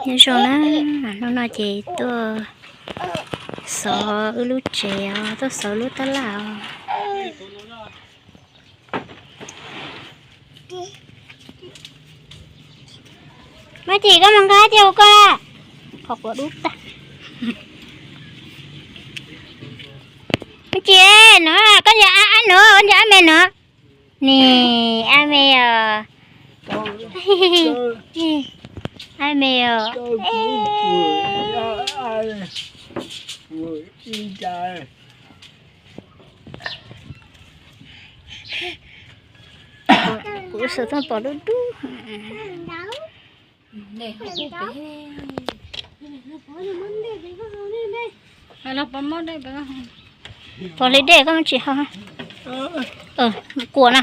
Nyob zoo na, hnub no ces tuaj xov wb lub tsev os, tuaj xov lub tab laj os. Maj Cim, koj mus nqa ib ce hauv koj. Qhov quav dub tag. Maj Cim, no koj nco ab ab no, koj nco ab me no. Nis, ab me os. Ab me os. Kuv xav tau pom dub dub. Pom li dej koj tsis ho. Kuam na.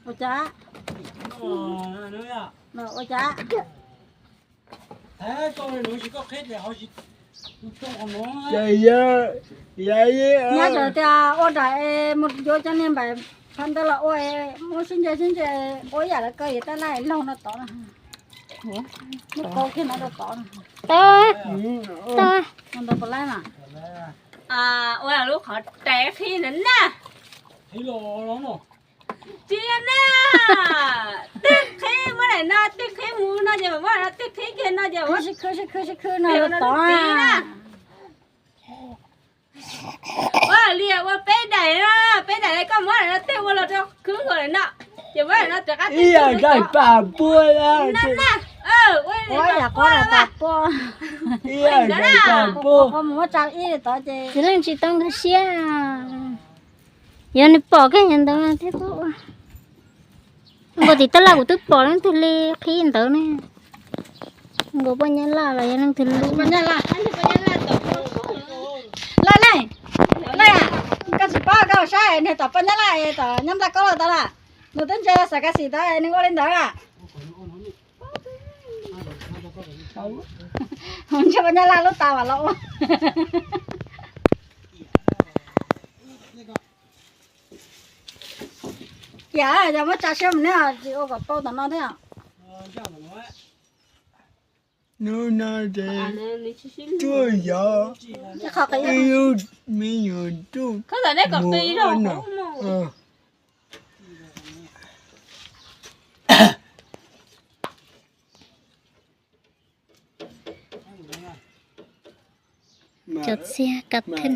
Ua cas? Ua cas? Nyob tias ua nram es mus yuav cov niag npaim phab ntawd los ua, muab sib nce sib nce ua ib yam li ko es tab laj laug no tod na. Muab kau kiag no rau tod na. Tau, tau. Ua ntawd puas laib mas? Ua lub qhov rais qhib na na. Tsis na, tej qhib muab daim no, tej qhib mus no ces muab daim no, tej qhib kiag no ces muab sib khwb sib khwb sib khwb no rau tod na. Ua li ua peb daim na, peb daim koj muab daim no tej ua los rau khwb nkaus daim no, ces muab daim no rov qab ib yam daim pam puab na. Ua yam qhuav daim pam puab. Ib yam daim pam puab. Qhov mus muab tsa ib tod ces tsis leej tsis tau nkag siab. Yog nws pom kiag yog ntawd thiab puab ua. Nkaus tim tab laj kuv twb pom leej twg li qhib ntawd ne. Nkaus poj nyab laj los yog leej twg li. Laj laj, laj, koj tsis paub koj saib niag tom poj nyab laj tom nyob nplaj kaub lawm tod lawm. Nws twb ntse xav kav xim tod nws ua li ntawd lawm. Ntsia poj nyab laj lub tas mam los ua. Kiag yog muab tsa siab mus neb tsis ua kom tau tom no thiab. Hnub no ces tuaj yog ib lub me nyuam ntuj mus no. Cov txiag kav theej.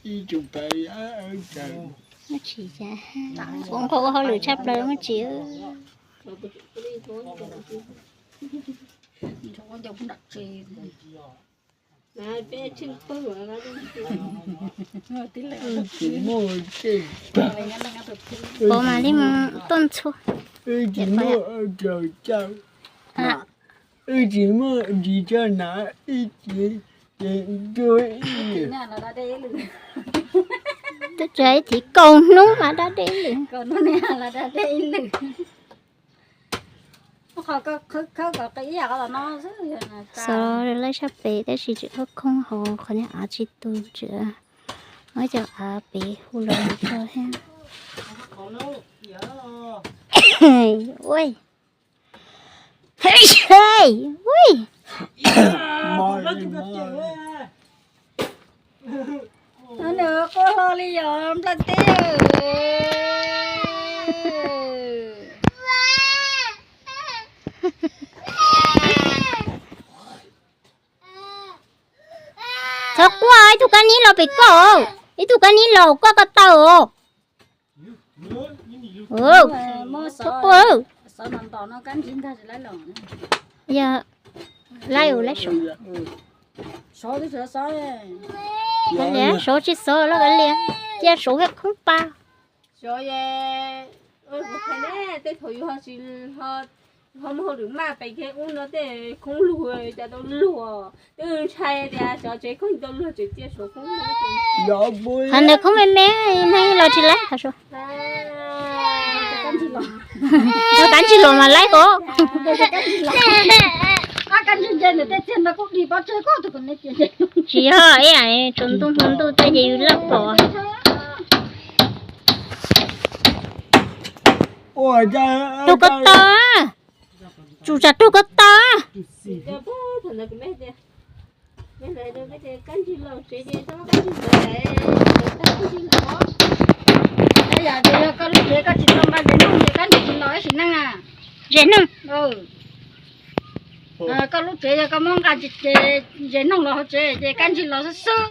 Ib tug pais, ua nqaij ua hauj lwm tshaj plaws Maj Tsim. Pov mam li mus tuaj ntxhua. Wb tsis muaj ris tsho na, ib tsis ces ntuj. Twb tsis hais ib thiv kaum hnub mas da dej ib lwm. Xov laij sab pem tab sis tseem khoob khoob hauv qhov niag av tsis tu tseem muab cov av pem hu los mus tso thiab. Ui. Ui. Nws quaj hlo li yog nplaj teb. Txhob quaj, ib tug kab nib los pem koj, ib tug kab nib los koj koj taw os. Txhob quaj. Yog laib ua laib sov. Kav liam, sov tsis sov los kav liam, cia sov thiab khoob pa. Tej thaum yus ho tsis ho muaj hauj lwm maj pes kiag ub no tej khoob luag cas tau luag, twb ntshai tias cov tsev khoob tsis tau luag tseem cia sov khoob. Qhov ntawd khoob me me, neeg los tsis laib. Yog kab ntsis los mas laib ko. Kab ntsig nce ntawm tej txiag ntawd kuj dig pob tseg koj tus kom ne ces. Tsis yog ib yam tsaus ntuj hmo ntuj tej ces yus laj pom. Tug ko taw, tsum tsam tug ko taw. Yog koj lub tsev koj tsis tau nqa zes noog ces kab ntsig tsis los ib sim neej na. Zes noog. Koj lub tsev yog koj muab nqa zes noog los hauv tsev ces kab ntsig los xwb xwb.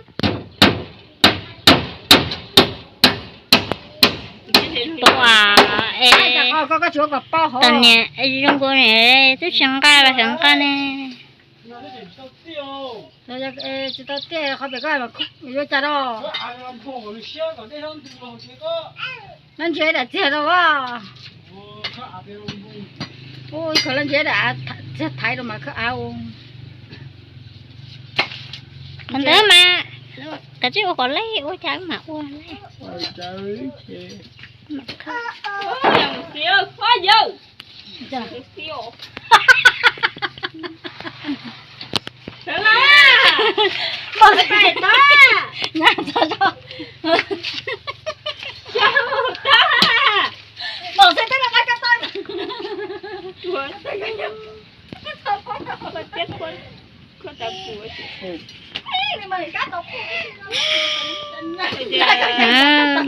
Tua es, koj tsis ua kom pau hov. Niam zoo nkaus niam twb tsis nqa los xyov nqa ne. Tsis tau tiaj qhov pem koj yuav cas rau. Laj ntsia daim txiag rau as. Ua ib khawv laj ntsia daim txiag thaiv rau mas khawb av. Qhov ntawd mas kav tsij ua kom lej ua cas mam ua lej.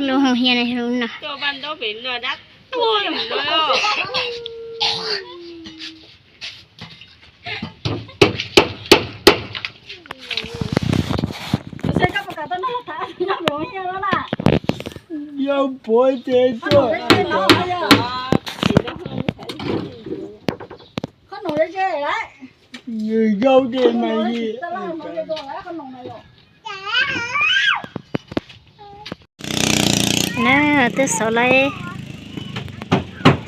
Lub hoos hiab no. Yog puav ces tuaj. Nws zaub tej mas li. Na, twb xauv laib,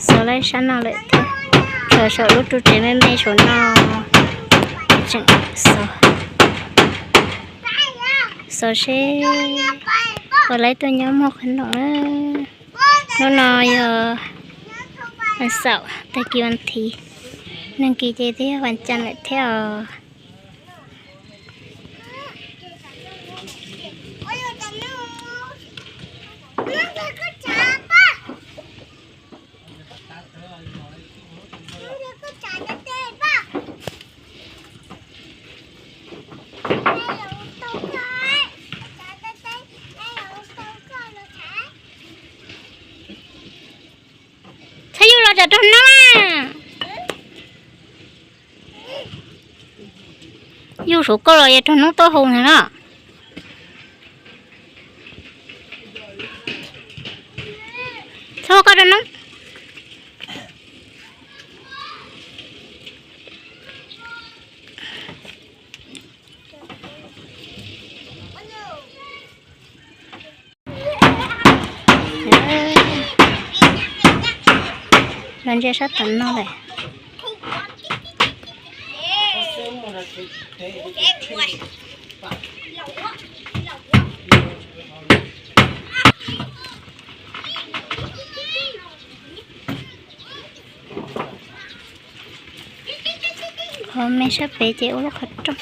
xauv laib sab no lawm thiab. Tsuas saum lub ru tsev me me saum no tseem xauv, xauv seb puas laib tuaj nyob muag qhov no na. Hnub no yog vas xaum tag kis vas thiv, nag kis ces twb yog vas cas lawm thiab os. Txhob yuj los tsam raug noob na. Yuj saum koj los yog raug noob tuaj haus ntag no. Txhob koj raug noob. Los ntsia sab tom no lawm. Hov me sab pem ces ua lub qhov rooj.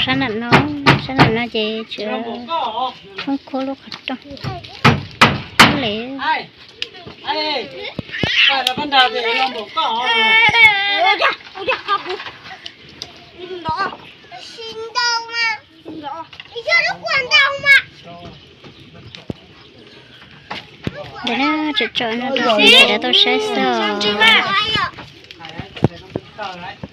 Sab nram no, sab nram no ces tseem khoob khoob lub qhov rooj. Lawm. Ntawm no tsom tsom no rau sawv daws tau saib xwb os.